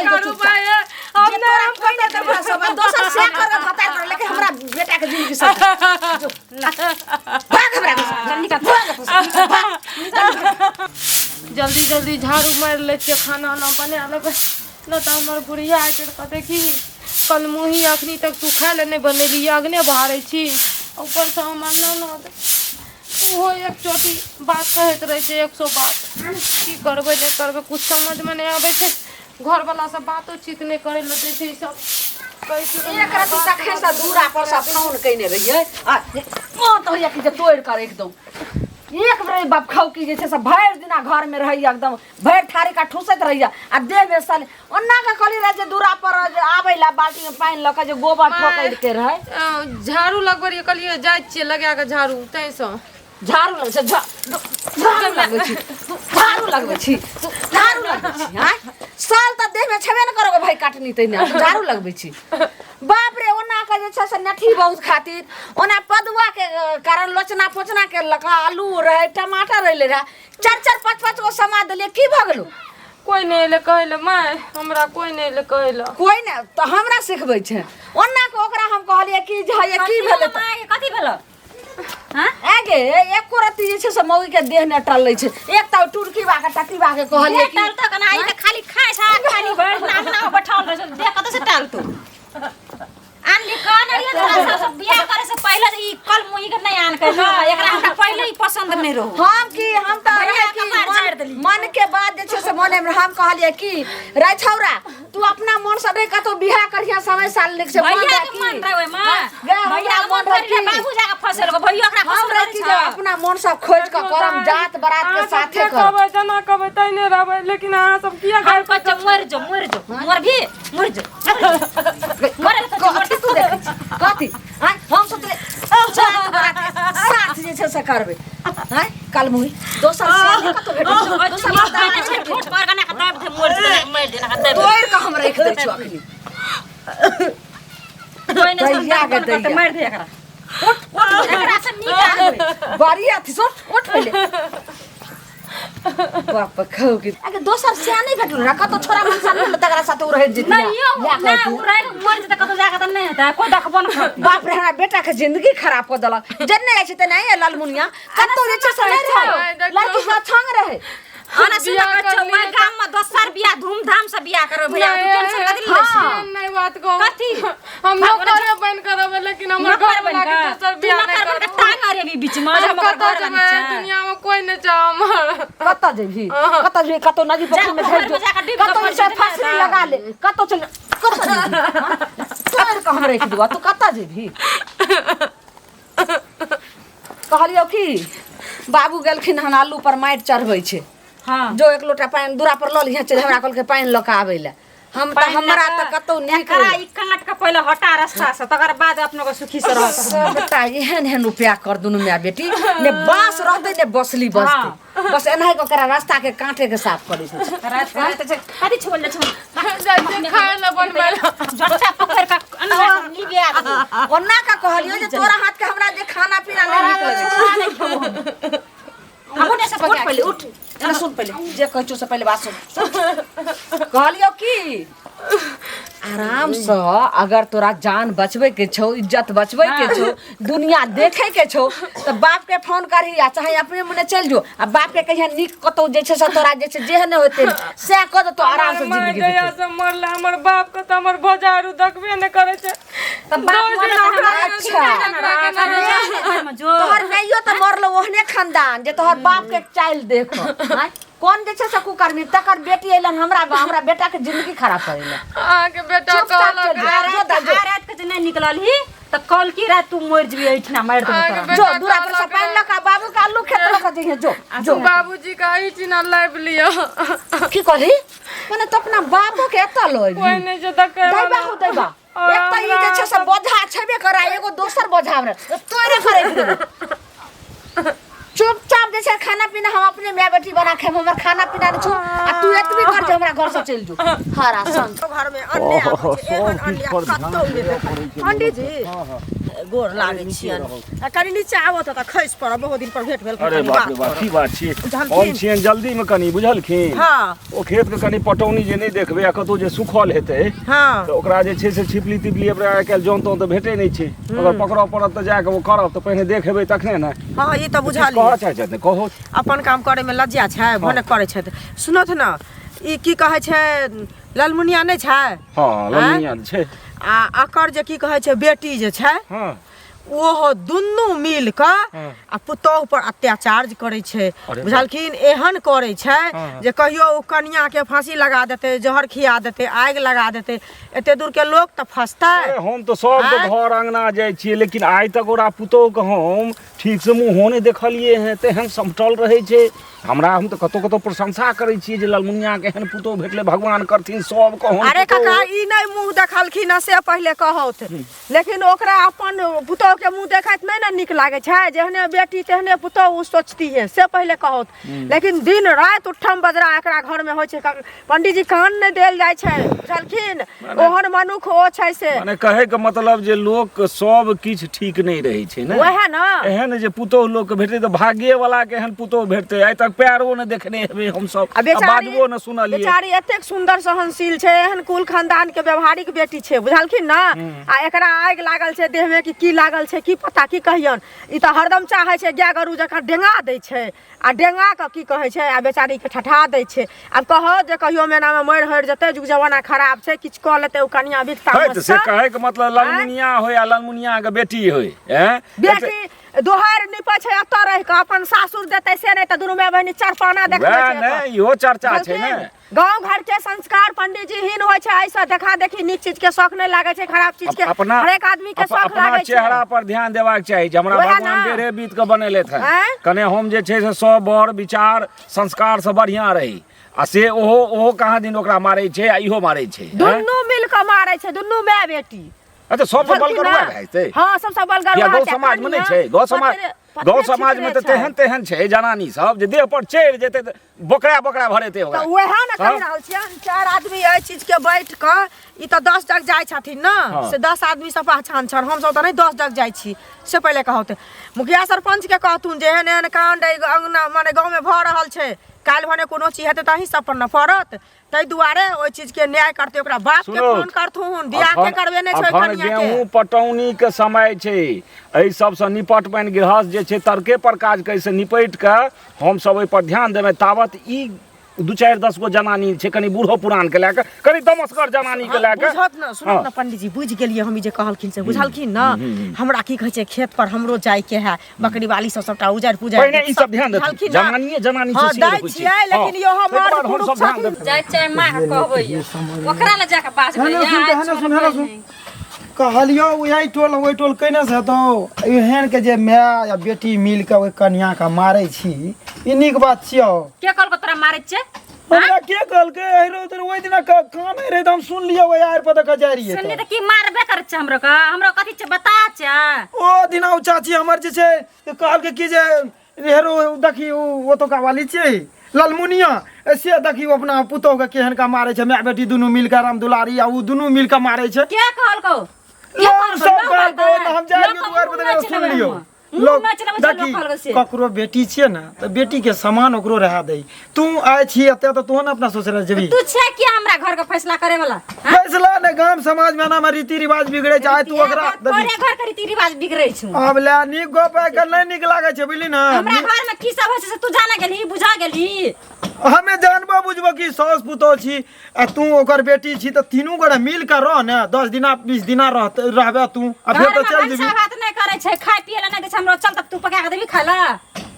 चल जो करू चुपचाप। माय हम जे नहि तोरा हम कोई नहीं देबो सब दोसर से कर के भतार कर लेकिन हमरा बेटा के जिंदगी सब जो भाग हमरा घर से। चल निकल। भाग एतऽ से, भाग। जल्दी जल्दी झाड़ू मारि लै छियै, खाना उना बना लेबै, नहि तऽ हमर बुढ़िया आइ कहतै कि कलमुही अखनी तक तू खाय लए नहि बनेली, अगने बहारै छी। ऊपरसँ हमर ननद ओहो एक चोटी बात कहैत रहै छै, 100 बात। की करबै नहि करबै कुछ समझमे नहि आबै छै। घरवला सब बातोचीत नहि करै लए दै छै, ई सब कहै छै। एक रति तखन से दूरा पर से फोन कयने रहियै आ मोन तऽ होइया कि जे तोड़ि कऽ राखि दौं। एक बेर बाप खाउ की जे छै से भरि दिना घरमे रहैया, एकदम भरि थारी का ठूसैत रहैया आ देह मे साले ओना के कहली रहै जे दूरा पर जे आबै ला बाल्टी में पानि लऽ कऽ जे गोबर ठोकै के रहै। झाड़ू लगबै रहियै, कहलियै जाइ छियै लगा कऽ झाड़ू, ताहिसँ झाड़ू लगै छै, झाड़ू लगबै छी तू, झाड़ू लगबै छी तू, झाड़ू लगबै छी। आँय, साल तऽ देहमे छेबे ने करब भाइ काटनी तैने तू झाड़ू लगबै छी। बाप रे, ओना के जे छै से नेठी बहुत खातिर ओना पदुआ के कारण लोचना पोचना के लऽ कऽ आलू रहै, टमाटर रहै रहै, चारि चारि पाँच पाँच गो समा देलियै। की भऽ गेलौ? कोइ नहि एलै कहै लए माय, हमरा कोइ नहि एलै कहै लए। कोइ नहि तऽ हमरा सिखबै छै। ओना के ओकरा हम कहलियै कि जे हे की भेलै तऽ माय, कथी भेलो? हाँ। आगे एको रत्ती जे छै से मौगी के देह नहि टलै छै। एक तऽ टुरकी बा के टकी बा के कहलियै कि टालतो कना? ई तऽ खाली खाय छै, खाली भरि दिन अंगना में बैठल रहै छै, देह कतऽ से टालतो? आनली कहने रहियै तोरा सब बियाह करे से पहिले जे ई कल मुही के नहि आन के न, एकरा हमरा पहिले ही पसंद नहीं रहो। हम की हम तऽ भैया रहै के कि मार मन, झाड़ि देली। मन के बात जे छै से मने मे हम कहलियै कि रे छौरा, तू अपना मन से नहीं कतौ बियाह करिहे, समय साल लिख से मन भैया रहै के कि मन रहे ओहिमे। गे, हमरा भैया के मन मन रहै रहे कि बाबू जाके फंसल गो, भैया ओकरा हम पसंद रहै करै कि छै। जे अपना मन से खोजि कऽ करम, जात बरात के अहाँ सब साथे जे करब। कहबै जेना कहबै तहिने रहबै, लेकिन अहाँ सब किया हम कहै छियै मरि जो, मरि जो, मर भी मरि जो, मरे लए कहै छियै, कथी तू देखै छी कथी? आँय, हम सोचले जात बरात के साथ जे छै से करबै। आँय कलमुही, दोसर से नहि कतौ भेटै छै, दोसर मर्दा नहि भेटै छै। ठोठ पर कना के दाबि दे, मरि जेतै, मरि जेना के दाबि दे। तोड़ि कऽ हम राखि दै छियौ अखनी। कोइ नहि दैया गे संतान करतै, दैया। मारि दे एकरा। उठ उठ। एकरा से नीक आदमी। बड़ी अथी से उठ उठ पहिले। बाप खाउ कि अगे दोसर से नहि भेटल रह कतौ छोरा मनसा नहि भेटल तकरा साथे ओ रहैत जेती। नहीं यौ, लए कऽ नहि एतू। उ रहि कऽ मरि जेतै कतौ जाकऽ तऽ नहि हेतै, कोइ देखबो नहि करतै। बाप रे, हमरा बेटा के जिंदगी खराब कऽ देलक। जन्ने जाइ छै तेनाही लालमुनिया कतौ जे छै से नहि रहै, लड़की के छंग रहै। आना सुन बियाह कऽ कर छौ, लियै ओहि गाममे दोसर बियाह धूमधाम से बियाह करबै भैया, तू टेंशन कथी लै छी? हाँ। नहि बात कहू। कथी? हम नौकरे बनि कऽ रहबै, लेकिन हमर नौकर घर बनि वाला के कऽ? दोसर तू बियाह नहि नौकर बनि कऽ करबो। टांग अरेबी बीचमे, जे हम हम ओकर कतऽ घर जेबै? बनी छै। दुनिया में कोई नहि छै हमर। कतऽ जेबही, कतऽ जेबही? कतौ नदी पोखरि में जा, धरि जो, पोखरिमे जाकऽ डूबि कऽ कतौ मरि से जेतै फसरी ने। लगा ले, कतौ चल, कतऽ जेबही? हाँ? तोड़ि कऽ हम राखि देबौ, तू कतऽ जेबही? कहलियौ कि बाबू गेलखिन हन, आलू पर माटि चढ़बै छै। हाँ। जो एक लोटा पानि दूरा पर लऽ लिहे चलि। हमरा कहलकै पानि लऽ कऽ आबै लए। हम तऽ पानि हमरा लऽ तऽ कऽ कतौ नीक एकरा ई काट के पहिले हटा रास्ता से, तकर बाद अपनो के सुखी से रहत। सबटा एहन एहन उपाय कर दुनू माय बेटी, ने बाँस रहतै ने बसली बसतै, बस एनाहि कऽ ओकरा रास्ता के काटे के साफ करै छै। रात रात छै कथी छुअल जाइ छै? जाइ छियै खाय लए बनबै लए। झट्टा पकड़ के अंदर लिबे आदमी। ओना का कहलियौ जे तोरा हाथ के हमरा जे खाना पीना नहि नीक लगै छै। हमहूँ से उठ पहिले, उठ, एना सुन पहिले, जे कहै छौ से पहिले बात सुन, सुन। कहलियौ की आराम से अगर तोरा जान बचबै के छौ, इज्जत बचबै के छौ, दुनिया देखे के छौ, तऽ बाप के फोन करही आ चाहे अपने मने चलि जो आ बाप के कहिया नीक कतौ जे छै से तोरा जे छै जेहन होतै सएह कऽ देतौ, आराम से हमर माय जिंदगी जहिया बितेतौ। से मरला, हमर बाप के तऽ हमर भौजारू देखबे नहि करै छै। तऽ बाप दस मरल दिन तऽ ओकरा हमरा के अच्छा। ओकरा के ना रहै। घरमे जो तोहर नैयो तऽ मरलो ओहने खानदान जे तोहर बाप के चालि देखो। आँय, कोन जे छै से कुकर्मी तकर बेटी अयलन हमरा हमरा बेटा के जिंदगी खराब करै लए। अहाँके बेटा चुपचाप कहलक चलि जा। आ रात जो दा, जो। आ रात के जे नहि निकलल ही तऽ कल की रात तू मरि जेबही, एहिठिना मारि देबौ अहाँके तोरा। जो बेटा दूरा पर से कहलक पानि लऽ कऽ बाबू के आलू खेत लऽ कऽ जइहे, जो जो। बाबूजी के एहिठिना लाबि लिअ। की कहली? मने तो अपना बाबो के एतऽ लऽ कोइ अयबही? नहि छै देखै दैबा वाला। हो दैबा। और एक तऽ ई जे छै से हमरा बोझा छेबे करा, एगो दोसर बोझा हमरा तोरे करे देबो। चुपचाप जे छै खाना पीना हम अपने माय बेटी बना खेब, हमर खाना पीना नहि छौ आ तू एतबी कर जे हमरा घर से चलि जो। हरा संग घर में अन्ने आबै छै, एहन सब अन्ने किछु पर कतौ ध्यान नहि देबऽ देखै। पड़ै छै। पंडीजी, हँ हँ। गोर लागै छियनि। आ कनि नीचा आबऽ तऽ खसि पड़ब, बहुत दिन पर भेंट भेल। अरे कनि बाप रे बात बाप, करब। की बात छियै? बुझलखिन? हम छियनि जल्दीमे कनि, बुझलखिन? हँ। ओ खेतके कनि पटौनी जे नहि देखबै आ कतहु जे सुखल हेतै हँ तऽ ओकरा जे छै से छिपली तिपली, अपना आइ काल्हि जौन तौन तऽ भेटै नहि छै, अगर पकड़ऽ पड़त तऽ जाकऽ ओ करब तऽ पहिने देखेबै तखने ने। हँ, ई तऽ किछु बुझलियै। कहऽ चाहै छथि? कहू। अपन काम करैमे लज्जा छै, भने करै छथि। सुनथु ने, ई की कहै छै, ललमुनिया नहि छै? हँ, ललमुनिया छै। आ एकर जे की कहै छै बेटी जे छै, हँ, ओहो दुनू मिल कऽ हँ। आ पुतोहु पर अत्याचार जे करै छै। अरे बाप। बुझलखिन? एहन करै छै हँ। जे कहियो ओ कनियाके फांसी लगा देतै, जहर खिया देतै, आगि लगा देतै। एते दूर के लोक तऽ फसतै। अरे हम तऽ सबके आँय? घर अंगना जाइ छियै, लेकिन आइ तक ओकरा पुतोहुके हम ठीक से मुँहो नहि देखलियै हेँ, तेहन समटल रहै छै। हमरा हम तऽ कतहु कतहु प्रशंसा करै छियै जे ललमुनियाके एहन पुतोहु भेटलै, भगवान करथिन सबके ओहन अरे पुतोहु। काका, ई नहि मुँह देखलखिन हँ से पहिले कहौथ, लेकिन ओकरा अपन पुतोहु के मुँह देखैत नहि ने नीक लागै छै। जेहने बेटी तेहने पुतोहु, ओ सोचती है से पहिले कहौथ। लेकिन दिन राति उठम बजरा एकरा घर में होइ छै, पंडीजी कान नहि देल जाइ छै, बुझलखिन? ओहन मनुख ओ छै से। माने कहै के मतलब जे लोक सब किछु ठीक नहि रहै छै ने। वएह ने। एहन जे पुतोहु लोक के भेटतै तऽ भाग्ये वाला के एहन पुतोहु भेटतै। आइ तक पैरो नहि देखने हेबै हमसब आ बेचारी बाजबो नहि सुनलियै। बेचारी एतेक सुंदर सहनशील छै, एहन कुल खानदान के व्यवहारिक बेटी छै, बुझलखिन ने? आ एकरा आगि लागल छै देह में कि की लागल छै की पता, की कहियन। ई तऽ हरदम चाहै छै गाय गरू जकाँ डेंगा दै छै आ डेंगा कऽ की कहै छै आ बेचारीके ठठा दै छै। आब कहौ जे कहियो मेनामे मरि हरि जेतै, जुग जमाना खराब छै, किछु कऽ लेतै ओ कनिया बिकता। है तऽ से कहैके मतलब ललमुनिया होय आ ललमुनिया के बेटी होय, हैं? बेटी दोहर निपै छै एतऽ रहि कऽ, अपन सासुर देतै से नहि, तऽ दुनू माय बहिनी चरपाना देखबै वएह छै ने एतऽ। इहो चर्चा छै ने। बुझलखिन? गाँव घर के संस्कार पंडीजी हीन होइ छै, एहिसँ देखा देखी नीक चीज के शौक नहि लागै छै, खराब चीज के अपना हरेक आदमी के शौक अपना लागै छै। चेहरा पर ध्यान देबाक चाही जे हमरा वएह भगवान ने। डेढ़े बीत के बनेलथि हँ। आँय? कने हम जे छै से सब बर विचार संस्कार से बढ़िया रही आ से ओहो ओहो कहाँ दिन ओकरा मारै छै आ इहो मारै छै, आँय? दुनू मिल कऽ मारै छै, दुनू माय बेटी। अच्छा, सबसँ बुझलखिन बलगर ने? वएह भए जेतै? हँ, सबसँ बलगर किया वएह गौ छै। समाज में नहि कनिया छै? गौ समाज पत्रे गौ समाज में तऽ छितरे छै। तेहन तेहन छै जनानी सब जे देह पर चढ़ि जेतै तऽ बोकरा बोकरा भरेतै ओकरा। तऽ वएह ने कहि हँ? रहल छियै, चारि आदमी एहि चीज के बैठ कऽ, ई तऽ 10 जग जाइ छथिन ने, हँ। से 10 आदमी से पहचान छनि, हमसब तऽ नहि 10 जग जाइ छी। से पहिले कहौते मुखिया सरपंच के कहथुन जे एहन एहन कांड एहि अङ्गना माने गाँवमे भऽ रहल छै, काल्हि भने कोनो चीज हेतै तऽ अहीं सब पर ने पड़त, ताहि दुआरे ओहि चीज के न्याय करतै, ओकरा बाप के सुनू, फोन करथुन, बियाह के करबेने छै ओहि अखन कनिया के। गेहूँ पटौनी के समय छै, एहि सबसँ निपटबनि गृहस्थ जे छै तर्के पर काज करै से निपटि कऽ हमसब ओहि पर ध्यान देबै। तावत ई दू चारि 10 गो जनानी छै, कनि बूढ़ो पुरान के लए कऽ, कनि दमसगर जनानी के लए कऽ। बुझत ने, सुनत हँ। ने पंडीजी, बुझि गेलियै हम, ई जे कहलखिन से बुझलखिन ने? हमरा की कहै छै, खेत पर हमरो जाइके है, बकरी वाली सब सबटा उजड़ पुजड़ पहिने ई सब ध्यान देथिन। बुझलखिन ने? जनानिये जनानी हँ, से से दै होइ छै। छियै, लेकिन हँ, इहो ताहिके मर्द बाद पुरुष हमसब ध्यान छथिन। देबै। जाइ चाहे माँ के कहबै, ओकरा लए जाके बाजबै। हेलो सुन तऽ, हेलो सुन, हेलो सुन, कहलियौ ओहि टोल ओहि टोल केने से हेतौ? एहन के जे माय या बेटी मिल के ओहि कनिया के मारै छी, ई नीक बात छियौ? के कहलको तोरा मारै छै? हमरा के कहलकै? अहिरो तोर ओहि दिना कानै रहै तऽ हम सुनलियै, ओहि आरि पर दऽ कऽ जाइ रहियै। सुनली तऽ तऽ की मारबे करै छै हमरो के? हमरो कथी छै, बता छै। ओ दिना ओ चाची हमर जे छै से कहलकै कि जे हेरो देखी, ओ ओतुका वाली छियै ललमुनिया से, देखी ओ अपना पुतोहु के केहन का मारै छै, माय बेटी दुनू मिल कऽ, राम दुलारी आ ओ दुनू मिल कऽ मारै छै। के कहलको? के लोग कहलको? सब लोग कहलकै कहलकै? तऽ हम जाइ लोग रहियै दुआरि पर मुँह तऽ नहि चलेबै सुनलियौ। हम। मुँह लोग नहि चलेबै छै, लोग देखी कहलकै से। ककरो बेटी छियै ने तऽ बेटी के समान ओकरो रहा दै। तू आइ छी एते तऽ तू ने अपना ससुराल जेबही। तू छै कि हमरा घर के फैसला करे वाला? फैसला ने, गाम समाज में एना में रीति रिवाज बिगड़े छै, आइ तू ओकरा देखी। तोरे घर के रीति रिवाज बिगड़ै छौ। आब ले नीक गप आइ काल्हि नहि नीक लागै छै, बुझली ने? हमरा घर में की सब होइ छै से तू जाने गेलही, बुझा गेलही? हमे जानबो बुझबो कि साउस पुतोह छी आ तू ओकर बेटी छी, तऽ तीनू गोरे मिल कऽ रह ने, 10 दिना 20 दिना रहते रहबे तू आ फेर घर तऽ में चलि भनसा जेबही। भात नहि करै छै, खाय पिए ला नहि दै छै हमरो। चल तब तू पका के देबही खाय ला?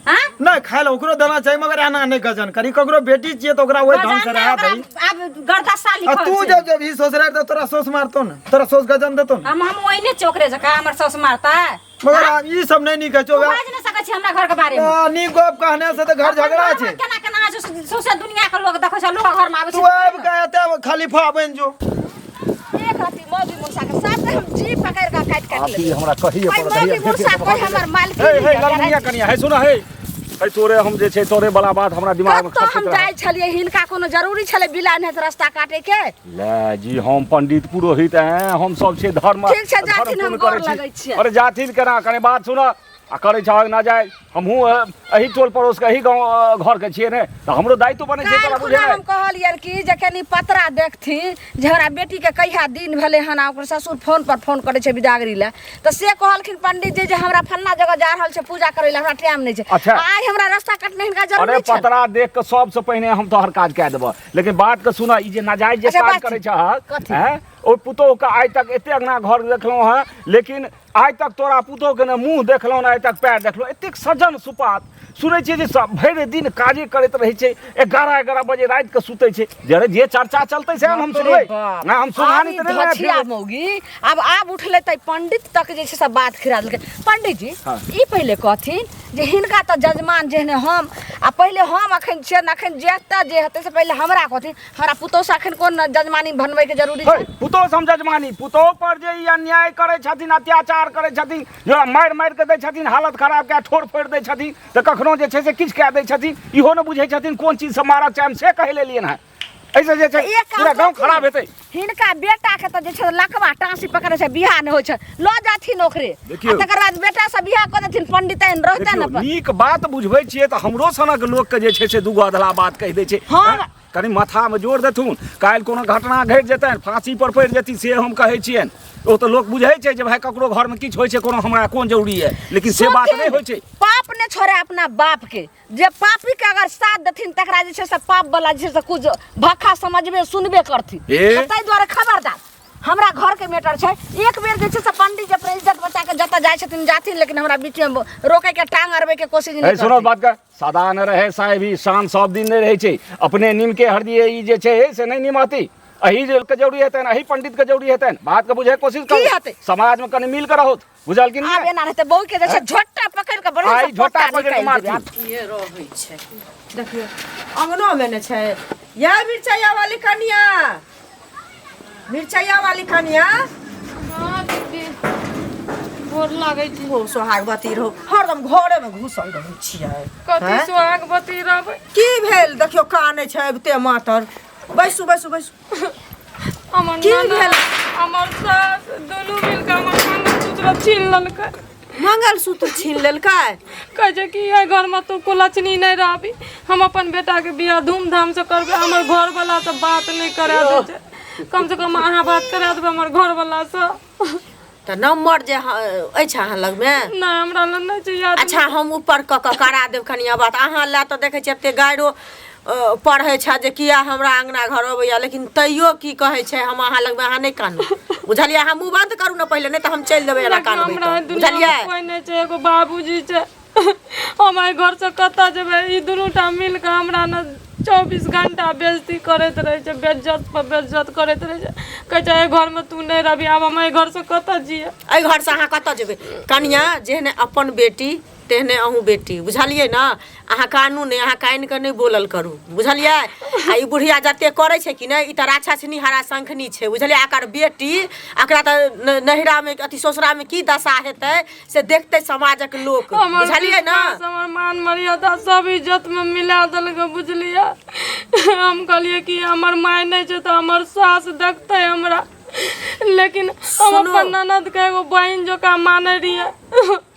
हाँ? नहि, खाय लए ओकरो देना चाही, मगर एना नहि गजन करी। ककरो बेटी छियै तऽ ओकरा ओहि ढंग से गजन रहा ओकरा दही। आब गर्दा आ लिखल तू छै। जब जब ई ससुराल तऽ तोरा सौस मारतौ ने, तोरा सौस गजन देतौ ने। हम ओहिने चोकरे जकाँ हमर साउस मारता। मगर आब ई सब नहि नीक छै। तू बाजि नहि सकै छी हमरा घर के बारे में। आ, नीक गप कहने से तऽ घर झगड़ा अपन छै। घरमे केना केना होइ छै, सौंसे दुनिया के लोग देखै छै, लोग घर में आबै तू छै। आबि कऽ एते खलीफा बनि जो। एक रति मौगी मुसा के साथ हम जी पकड़ के काट काट आप ई लेबै। हमरा कहिए भाई पड़त। मौगी मुसा कोई हमर मालकिन हे हे नहीं है। ललमुनिया कनिया, हे सुन हे। अइ तोरे हम जे छै तोरे वाला बात हमरा दिमाग में कतऽ हम खसैत रहै। जाइ छलियै हिनका कोनो जरूरी छलै बिला नहि रास्ता काटे के ले जी हम पंडित पुरोहित हैं हम सब छै धर्म ठीक छै, धर्म जाथिन, हम पुण्य गोर करै छी। लगै छियै। अरे जाथिन केना कने बात सुन आ करै छह ना जाय हमहूँ एही टोल पड़ोस के एही गाँव घर के छियै ने तऽ हमरो दायित्व बनै छै काल्हि तोरा खुना बुझेनाइ हम कहलियनि कि जे कनि पतरा देखथिन जे हमरा बेटीके कहिया दिन भेलै हन आ ओकर ससुर फोन पर फोन करै छै बिदागरी लए तऽ से कहलखिन पंडित जी जे हमरा फल्लाँ जगह जा रहल छै पूजा करै लए हमरा टाइम नहि छै अच्छा। आइ हमरा रास्ता कटने हिनका अरे जरूरी छै पतरा देख के सबसे पहिने हम तोहर काज कए देबह लेकिन बात के सुन ई जे नाजायज जे अच्छा, काज बात करै छहक कथी? हैं ओहि पुतोह के आइ तक एते अंगना घर देखलहुँ हँ लेकिन आइ तक तोरा पुतोहके ने मुँह देखलहुँ ने आइ तक पैर देखलहुँ एतेक सज्जन सुपात सुनै छियै जे सब भरि दिन काजे करैत रहै छै 11 11 बजे रातिके सुतै छै जरे जे चर्चा चलतै से हम सुनबै ना हम सुनहानी तऽ नहि धछिया मौगी आब आब उठलै तऽ पंडित तक जे छै से बात खिरा देलकै पंडित जी हाँ। ई पहिले कहथिन जे हिनका तऽ जजमान जेहने हम आ पहिले हम अखन छियै अखन जेता जे हेतै से पहिले हमरा कहथिन हमरा पुतोह से अखन कोन जजमानी बनबै के जरूरी छै पुतोह से हम जजमानी पुतोह पर जे ई अन्याय करै छथिन अत्याचार करै छथिन जे मारि मारि के दै छथिन हालत खराब कए ठोर फोड़ि दै छथिन तऽ कखनो जे छै से किछु कए दै छथिन इहो नहि बुझै छथिन कोन चीजसँ मारक चाही हम से कहै लेलियनि हँ एहिसँ जे छै एक काम पूरा गाँव करथिन। खराब हेतै हिनका बेटा के तऽ जे छै लकवा टाँसी पकड़े छै बियाह नहि होइ छै लऽ जाथिन ओकरे देखियौ। आ तकर बाद बेटा से बियाह कऽ देथिन पंडितैन रहतनि देखियौ अपन नीक बात बुझबै छियै तऽ हमरो सनक लोकके जे छै से दूगो अधला बात कहि दै छै हँ। हैं? कनि माथामे जोर देथुन काल्हि कोनो घटना घटि जेतनि फाँसी पर पड़ि जेती से हम कहै छियनि ओ तऽ लोक बुझै छै जे भाय ककरो घरमे किछु होइ छै कोनो हमरा कोन जरूरी यऽ लेकिन से बात नहि होइ छै पाप ने छोड़े अपना बाप के जे पापी के अगर साथ देथिन तकरा जे छै से पाप वाला जे छै से कुछ भक्खा समझबे सुनबे करथिन ए? तऽ ताहि दुआरे खबरदार हमरा घर के मैटर छै एक बेर जे छै से पंडित जी अपना इज्जत बचा के जतऽ जाइ छथिन जाथिन लेकिन हमरा बीच में रोके के टांग अड़बे के कोशिश ए नहीं सुनो करथिन। बात के सदा न रहे साहेबी शान सब दिन नहि रहै छै अपने नीमके हरदी ई जे छै से नहि निमहती अही जे के जरूरी हेतनि अही पंडित के जरूरी हेतनि बात के बुझे के कोशिश की करू हेतै? समाज में कनि मिल के रहू बुझल कि आब नहि एना रहतै बहू के जे छै झोटा पकड़ि के बढ़िआँ आइ से झोटा पोटा पकड़ि के निकालि देबै। मारथिन। ये रहै छै देखियौ अंगनोमे ने छै या मिरचाइया वाली कनिया मिरचाइया वाली कनिया हाँ दीदी गोर लागै छी खूब सोहागवती रहू हरदम घरेमे घुसल रहै छियै कथी हैं? सुहागवती रहबै की भेल देखियौ कानै छै अबिते मातर बैसू बैसू बैसू हमर की ननद, भेल? हमर सास दुनू मिलके हमर मंगलसूत्र छीन लेलकै मंगलसूत्र छीन लेलकै कहै छै कि एहि घरमे तू कुलक्षणी नहि रहबी हम अपन बेटाके बियाह धूमधामसँ करबै हमर घरवला से बात नहि करा दै छै कम से कम अहाँ बात करा देबै हमर घरवलासँ तऽ नम्बर जे अछि अहाँ लगमे नहि हमरा लग नहि छै याद अच्छा हम ऊपर कऽ कऽ करा देब कनिया बात अहाँ लए तऽ देखै छियै एते गाइरो पढ़ै छै जे किया हमरा अङ्गना घर अबैया लेकिन तैयो की कहै छै हम अहाँ लगमे अहाँ नहि कानू बुझलियै अहाँ मुँह बन्द करू ने पहिले नहि तऽ हम चलि देबै एना लेकिन कानबै हमरा तऽ दुनिया बुझलियै मे कोइ नहि छै एगो बाबूजी छै हम एहि घरसँ कतऽ जेबै ई दुनू टा मिल कऽ हमरा ने 24 घंटा बेइज्जती करैत रहै छै बेइज्जत पर बेइज्जत करैत रहै छै कहै छै एहि घरमे तू नहि रहबी आब हम एहि घरसँ कतऽ जियै एहि घरसँ अहाँ कतऽ जेबै कनिया जेहने अपन बेटी तेहने अहूँ बेटी बुझलियै ने अहाँ कानू नहि अहाँ कानि कऽ नहि बोलल करू बुझलियै आ ई बुढ़िया जते करै छै कि नहि ई तऽ राक्षसनी हरा शंखनी छै बुझलियै एकर बेटी एकरा तऽ नैहरामे अथी ससुरामे की दशा हेतै से देखतै समाजक लोक हमर बुझलियै ने विश्वास, हमर मान मर्यादा सब इज्जतमे मिला देलकै बुझलियै हम कहलियै कि हमर माय नहि छै तऽ हमर सास देखतै हमरा लेकिन हम सुनू। अपन ननदके एगो बहिन जकाँ मानै रहियै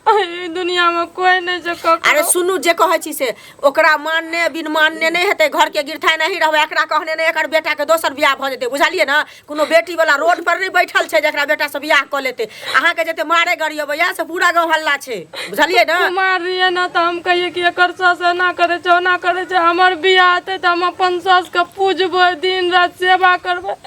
एहि दुनियामे कोइ नहि छै अरे ककरो सुनू जे कहै छी से ओकरा मानने बिन मानने नहि हेतै घरके गिरथाइ नहि रहबै एकरा कहने नहि एकर बेटाके दोसर बियाह भऽ जेतै बुझलियै ने कोनो बेटी वाला रोड पर नहि बैठल छै जकरा बेटासँ बियाह कऽ लेतै अहाँके जते मारे गरियबैया से पूरा गाँव हल्ला छै बुझलियै ने कुमार रहियै ने तऽ हम कहियै कि एकर सास एना करै छै ओना करै छै हमर बियाह हेतै तऽ हम अपन सासके पूजबै दिन राति सेवा करबै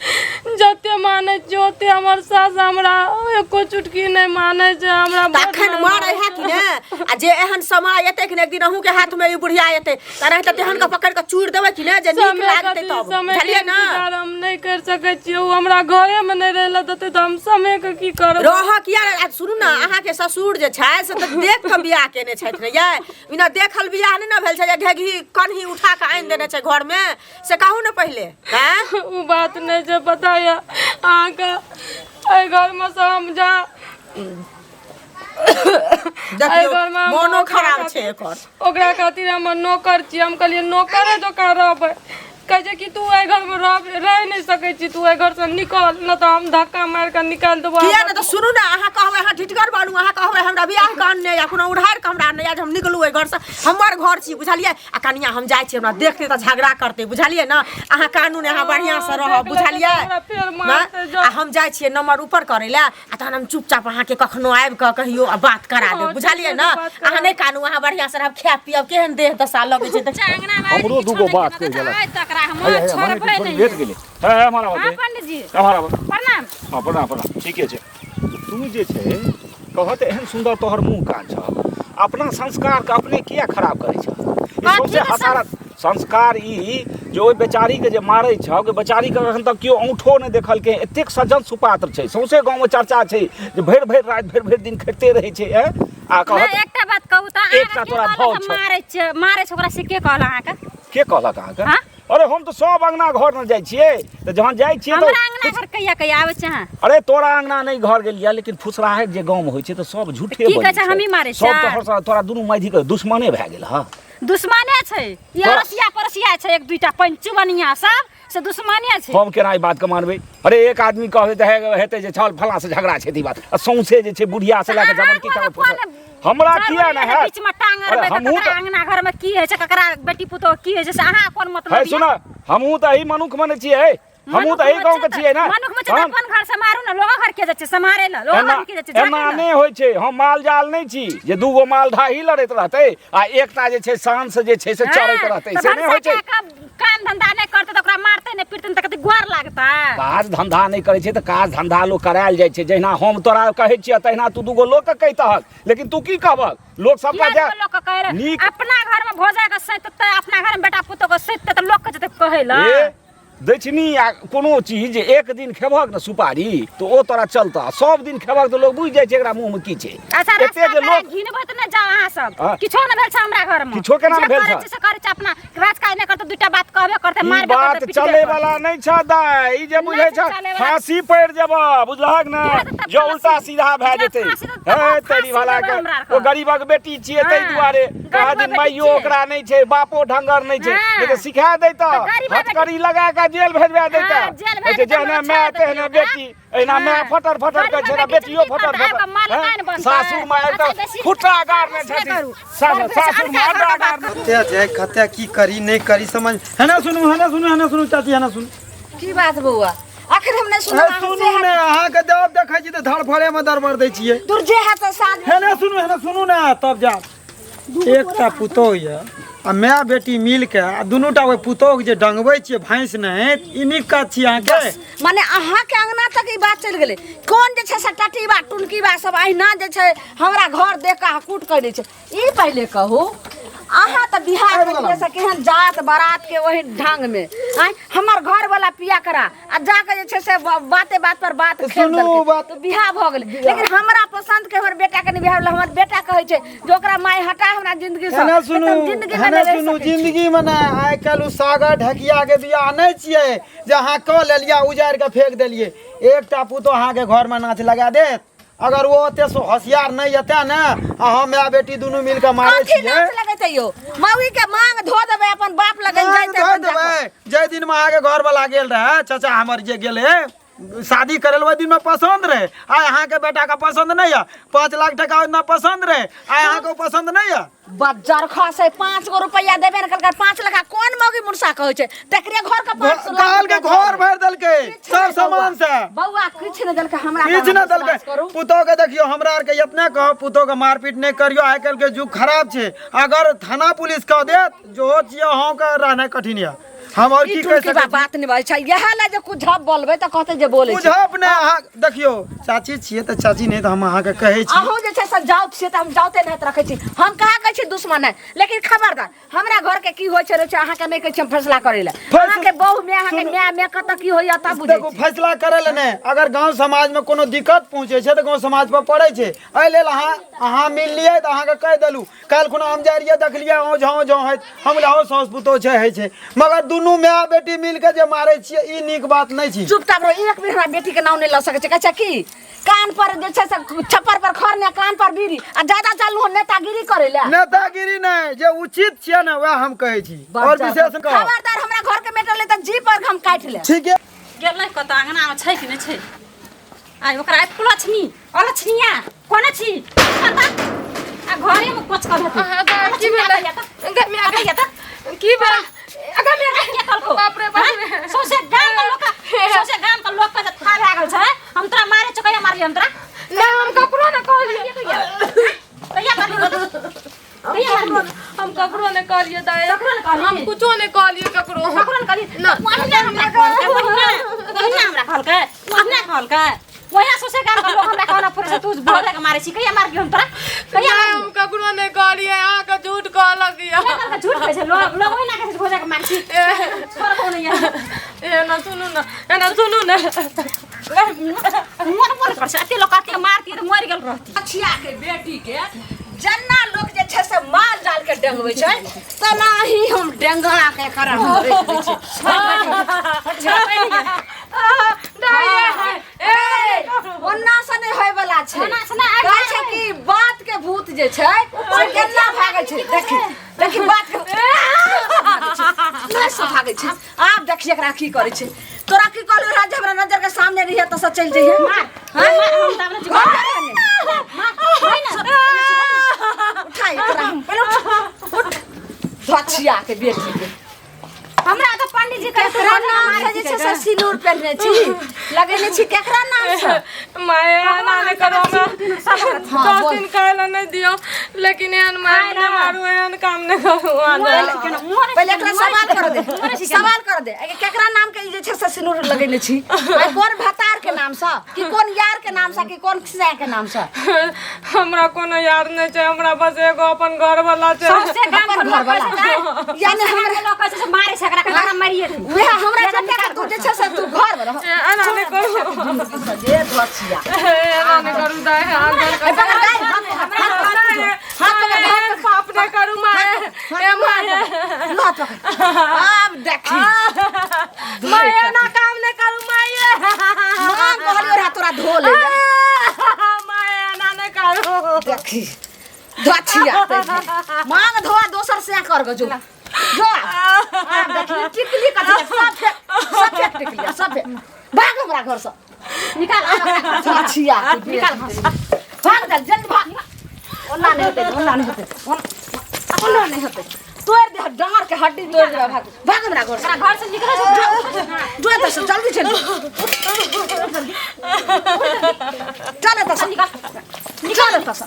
जते मानै छियै ओते हमर सास हमरा एको चुटकी नहि मानै छै हमरा बड तखन मारि मारै है कि ने आ जे एहन समय एतै कि ने एक दिन अहूँ के हाथ में ई बुढ़िया एतै तऽ रहतै तेहन के पकड़ि कऽ चूरि देबै कि ने जे नीक समय लागतै कथी तब समय के बुझलियै ने इंतजार हम नहि कर सकै छियै ओ हमरा घरे मे नहि रहै लए देतै तऽ हम समय के की करबै रहऽ किया ने? आ सुनू ने अहाँके ससुर जे छै से तऽ देख कऽ बियाह केने छथि ने यै बिना देखल बियाह नहि ने भेल छै जे घेघी कन्ही उठा कऽ आनि देने छै घरमे से कहू ने पहिले हैं ओ बात नहि छै पता यऽ अहाँके एहि घरमे से हम जा एहि देखियौ घरमे हम मोनो ओकरा खराब खातिर- छै एकर। ओकरा खातिर हम नौकर छी। हम कहलियै नौकरे जकाँ रहबै। कहै छै कि तू एहि घरमे रह रहि नहि सकै छी, तू एहि घरसँ निकल, नहि तऽ हम धक्का मारि कऽ निकालि देबौ। किया ने तऽ सुनू ने, अहाँ कहबै अहाँ ढिटगर बनू, अहाँ कहबै हमरा बियाह के अनने या कोनो उधार के हमरा अनने या जे हम निकलू एहि घरसँ, हमर घर छी बुझलियै। आ कनिया हम जाइ छी, हमरा देखतै तऽ झगड़ा करतै बुझलियै ने। अहाँ कानू ने, अहाँ बढ़िआँसँ रहब देख लेतै तऽ बुझलियै हमरा फेर ने। मारतै जाउ। आ हम जाइ छियै नंबर ऊपर करै लए, आ तहन हम चुपचाप अहाँके कखनो आबि कऽ कहियो आ बात करा देब हँ, बुझलियै ठीक ने। छै, बात करा। अहाँ नहि कानू, अहाँ बढ़िआँसँ रहब, खायब पियब। केहन देह दशा लगै छै देख। अंगना में हमरो दूगो बात कहि गेलक। आइ तक हम हे, हे, छोड़बै मने नहि। लेट गेलै। हे हे, हमारा हाँ बात पंडित जी, हमारा बात। प्रणाम। हाँ प्रणाम प्रणाम, ठीके छै। तू जे छै कहत एहन सुन्दर तोहर मुँह कान छह, अपना संस्कारके अपने किया खराब करै छह? ई कथी सौंसे के हसारत संस्कार ई जे ओहि बेचारीके जे मारै छह, ओहि बेचारीके एखन तक केओ औंठो नहि देखलकै, एतेक सज्जन सुपात्र छै, सौंसे गाँवमे चर्चा छै जे भरि भरि राति भरि भरि दिन खटिते रहै छै। एँ आ नहि कहत एकटा बात कहू तऽ एकटा अहाँके के तोरा कहलक भाव हम छौ। मारै छै, मारै छै ओकरा से के कहल अहाँके? के कहलक अहाँके? हाँ? अरे हम तऽ सब अंगना घर ने जाइ छियै, तऽ जहन जाइ छियै तऽ हमरा अंगना घर कहिया कहिया आबै छै अहाँ? अरे तोरा अंगना नहि घर गेलियै, लेकिन फुसराहट जे गाँवमे होइ छै तऽ सब झूठे की कहै बजै छै, हमही मारै सब छियै? तोहर तोरा दुनू माइधीके दुश्मने भए गेल हँ। दुश्मने छै ई, तोरा- अड़ोसिया पड़ोसिया छै, एक दुईटा पंचू बनिया सब से दुश्मने छै। हम केना ई बातके मानबै? अरे एक आदमी कहबै तऽ हेतै जे छल फलाँ से झगड़ा छै, तऽ ई बात आ सौंसे जे छै बुढ़िया से लए कऽ जमनकी तक हमरा किया ने हैत? बीच में टांग अरे अड़बै तऽ हमहूँ ककरा तऽ अंगना घर में की होइ छै, ककरा बेटी पुतोह की होइ छै, से अहाँ कोन मतलब? है सुन, हमहूँ तऽ एही मनुख मने छियै, हमहूँ तऽ एही गाँवके छियै ने। मनुख में छै तऽ हम अपन घर सम्हारू ने, लोगक घर के जाइ छै सम्हारे लए? लोगक एना घर के जाइ छै एना झाड़ै लए? नहि होइ छै। हम माल जाल नहि छी जे दूगो माल ढाही लड़ैत रहतै आ एकटा जे छै शान से जे छै से चरैत हाँ, रहतै, तऽ से नहि होइ भनसा छै। कए कऽ काम धंधा नहि करतै तऽ ओकरा मारतै नहि पीटतै नहि तऽ कते गोर लागतै? काज धंधा नहि करै छै तऽ काज धंधा लोक करायल जाइ छै। जहिना हम तोरा कहै छियै तहिना तू दूगो लोकके कहितहक, लेकिन तू की कहबक? लोक सबटा किया जा तऽ लोक के कहै रहै? नीक अपना घर में भोजा के सैततै, अपना घर में बेटा पुतोह के सैततै तऽ लोक के जेतै कहै लए? ए दक्षिणी आ कोनो चीज जे एक दिन खेबहक ने सुपारी तऽ ओ तोरा चलतह, आ सब दिन खेबहक तऽ लोक बुझि जाइ छै एकरा मुँहमे की छै। अच्छा एते रास्ता जे पेड़ा लोक घिनबै तऽ नहि जाउ अहाँ सब। हाँ। किछो नहि भेल छै हमरा घर में। किछो केना जे नहि भेल करै छै? छै से करै छै, अपना राज काज नहि करतै दूटा बात कहबे करतै, ई मारबे बात करतै, पिटबे चले करतै। वाला नहि छ दाइ, ई जे बुझै नहि छ छै चले वाला। फांसी पड़ि जेबह बुझलहक ने, किया तऽ जे फांसी- उल्टा सीधा भए जे जेतै। फांसी देतै तऽ हे फांसी तेरी भला देबै के हमरा आरके। ओ गरीबक बेटी छियै ताहि हाँ, दुआरे गरीबक कहा दिन बेटी माइयो छियै। ओकरा नहि छै, बापो ढंगर नहि छै, हाँ। नहि तऽ सिखा दैतह, तऽ गरीबक बेटी- हथकड़ी लगा कऽ जेल भेजवा दैतह। हाँ, जेल भेज कहै छै, देतै, जेहने हमरा माय छोड़ि देतै तेहने ओकरा। बेटी, एहिना माय हाँ। फटर फटर करै छै, गरीबक बेटी बेटियो की फटर करतै? फटर। आब मालकाइन हैं? बनतै। सासुर माय अच्छा, तऽ बेसी खुट्टा गाड़ने बदमाश नहि छथिन। करू। सासुर बड़ बेसी सासुर अनका माय घरके अड्डा बात गाड़ने। कते जाय कते की करी नहि करी समझ। है ना सुनू, है ना सुनू, है ना सुनू चाची, है ना सुनू। की बात बौआ, अखन हम नहि सुनब। हे सुनू ने, अहाँके जवाब देखै छी तऽ धड़फड़े मे दरबर दै छियै। दूर जे है तऽ साँझ। हे ने सुनू, हे ने सुनू ने, तब जायब। एकटा पुतोह यऽ आ माय बेटी मिल के आ दुनूटा ओहि पुतोहके जे डंगबै छियै भैंस नहि, ई नीक काज छी अहाँके? माने अहाँके अंगना तक ई बात चलि गेलै। कोन जे छै से टटीबा टुनकीबा सब अहिना जे छै हमरा घर देख कऽ हकूट करै छै। ई पहिले कहू, अहाँ तऽ बिहार आबि गेलहुँ। से केहन जात बारात के ओहि ढंग में आँय हमर घर वाला पिया करा आ जाके जे छै से बाते बात पर बात तऽ खेल सुनू देलकै। बात- तऽ बियाह भऽ गेलै, लेकिन हमरा पसंद के हमर बेटा के नहि बियाह भेलै। हमर बेटा कहै छै जे ओकरा माय हटा हमरा जिंदगी से, एना सुनू, तऽ हम जिंदगी में एना नहि रहि सुनू सकै छी। जिंदगी में ने आइ काल्हि ओ सागर ढकिया के बियाह नहि छियै जे अहाँ कऽ लेलियै उजाड़ि के फेंक देलियै। एकटा पुतोह अहाँके घरमे नाच लगा देत, अगर ओ ओते होशियार नहि एतै ने, आ हम माय बेटी दुनू मिल के मारै कथी छियै। नाच लगेतै यौ? मौगी के मांग धो देबै अपन बाप लगन मांग जाइते धो अपन जाकऽ। देबै। जाहि दिन में अहाँके घर वाला गेल रहै, चाचा हमर जे गेलै शादी करै लए, ओहि दिन में पसन्द रहै, आइ अहाँके बेटा के पसन्द नहि यऽ। 5 लाख टका ओहि दिना पसन्द रहै, आइ अहाँके ओ पसन्द नहि यऽ। बज्जर खसै, 5 गो रुपैआ देबे ने कलकै। 5 लाख कोन मौगी मुनसा कहै छै तकरे घर के 5 लाख कहलकै रुपैआ घर भरि देलकै किछु सब नहि सामान से। बौआ किछु नहि देलकै हमरा, किछु नहि देलकै। विश्वास करू। पुतोह के देखियौ, हमरा आरके एतने कहब, पुतोह के मारपीट नहि करियौ, आइ काल्हि के युग खराब छै। अगर थाना पुलिस कह देत जो छियै अहाँके रहनाइ कठिन यऽ। हम और ई की कहि टुनकी सकै बा छी? बात नहि बाजै छै, इएह लए जे कुछ झप बोलबै तऽ कहतै जे बोलै छै। बुझब ने अहाँ, देखियौ चाची छियै तऽ चाची नहि तऽ हम अहाँके कहै छी। अहूँ जे छै से जाउत छियै तऽ हम जाउते नहि रखै छी। हम कहाँ कहै छी दुश्मन है, लेकिन खबरदार हमरा घर के की होइ छै रहै छै अहाँके नहि कहै छी हम फैसला करै लए। अहाँके बहु में अहाँके सुनू। माय में कतऽ की होइया तब बुझै देखू छी। फैसला करै लए नहि, अगर गाँव समाजमे कोनो दिक्कत पहुँचै छै तऽ गाँव समाज पर पड़ै छै। एहि लेल अहाँ अहाँ मिललियै तऽ अहाँके कहि देलहुँ। काल्हि खुना हम जाइ रहियै देखलियै औं झाँव झाँव होइत, हम कहलियै हौ साउस पुतोह छै होइ छै, मगर दुनू दुनू माय बेटी मिल के जे मारै छियै ई नीक बात नहि छी। चुपचाप रहो, एक बेर हमरा बेटी के नाम नहि लऽ सकै छै। कहै छै की कान पर जे छै से छप्पर पर खर ने कान पर बीड़ी आ ज्यादा चलू नेतागिरी करै लए। नेतागिरी नहि, जे उचित छियै ने वएह हम कहै छी, और विशेष कह। खबरदार हमरा घर के मेटर ले तऽ जी पर हम काटि ले। ठीक है। गेलै कतऽ अंगना में छै कि नहि छै? आइ ओकरा आइ फुलछनी अलछनिया कोना छी आ घरे में कोच कर हेतै। अहाँ दाइ, की भेलै? गै माय गै। की भेलै? अगऽ माय गै। के कहलको? बाप रे बाप रे। सौंसे गाम के लोक, सौंसे गाम के लोक के था भए गेल छै। हम तोरा मारे छौ, कहिया मारलियै हम तोरा? नहि, हम ककरो नहि कहलियै। कहिया मारलियै? कहिया मारलियै? हम ककरो नहि कहलियै दाइ। ककरो नहि कहलियै? हम कुछो नहि कहलियै ककरो। ककरो नहि कहलियै? ना। ओहिना हमरा कहलकै, ओहिना, ओहिना हमरा कहलकै, ओहिना कहलकै। ओहिना सौंसे गाम के लोक हमरा कहना पड़ै छै, तू भोरे के मारै छी। कहिया मारलियै हम तोरा? कहिया नहि, मारलियै? हम ककरो नहि कहलियै, अहाँके झूठ कहलक यऽ। के कहलकै? झूठ कहै छै लोक, लोक ओहिना कहै छै भोरे के मारै छी। छोड़बो नहि यऽ। एना सुनू ने, एना सुनू ने। मोन मोन कर छै, एते लोक एते मारती तऽ मरि गेल रहती। अछिया के बेटी के जन्ना लोक जे छै से माल जाल के डेंगबै छै तेनाही हम डेंगा के करम राखि दै छी। ओन्ना से नहि होय वाला छै। ओन्ना से नहि, आइ कहै छै कि बात के भूत जे छै से केना भागै छै। देखी देखी बात के नहि से भागै छै। आब देखी एकरा की करै छै। तोरा की कहलू रहा जे हमरा नजर के सामने रहिए तऽ से चलि जइहे। मार, मार, हम तऽ अपने घर पर रहने। उठा एकरा, पहिले उठ, उठ। धछिया के बेटी के हमरा तऽ पंडित जी कहै केकरा नाम से जे छै से सिनूर पहिरने छी लगेने छी, केकरा नाम से? माय, एना नहि करू हमरा। हाँ, 10 बोल। दिन खाय लए नहि दियौ, लेकिन एहन माय नहि मारू, एहन काम नहि करू अहाँ। पहिले एकरा सवाल कर दे, सवाल कर दे। ए, केकरा नाम के ई जे छै से सिनूर लगेने छी? आ कोन भतार के नाम से कि कोन यार के नाम से कि कोन सै के नाम से? हमरा कोनो यार नहि छै, हमरा बस एगो अपन घर वाला छै। सौंसे गाम अपन के लोक घर वाला। कहै छै, यानी सौंसे गाम हमरा के लोक कहै छै से मारे छै एकरा, एकरा मारिए दे। वएह हमरा जते के तू जे छै से तू घर में रह। एना नहि करू। जे धछिया। एना नहि करू दाइ, हाथ धर ए, कऽ। पकड़ दाइ, हाथ पकड़, हाथ पकड़, हाथ पकड़, हाथ पकड़। पाप नहि करू माय, ए माय। हाथ पकड़। आब देखी माय, एना काम नहि करू माय। मां कहलियो रहा तोरा धो ले। माय, एना नहि करू। देखी धछिया मांग धोआ दोसर से कर गो जो जो। आब देखी टिकली कथी सब फेक, सब फेक टिकली सब फेक। भाग हमरा घर से निकाल धछिया, निकाल घर से। भाग जा, जल्दी भाग। ओना नहीं होते, ओना नहीं होते, ओना नहीं होते। तोड़ दे डांर के हड्डी तोड़ दे। भाग, भाग हमरा घर से। ओकरा घर से निकले छै। जो एतऽ से जल्दी चल, चल एतऽ से, निकाल। निकाल एतऽ से।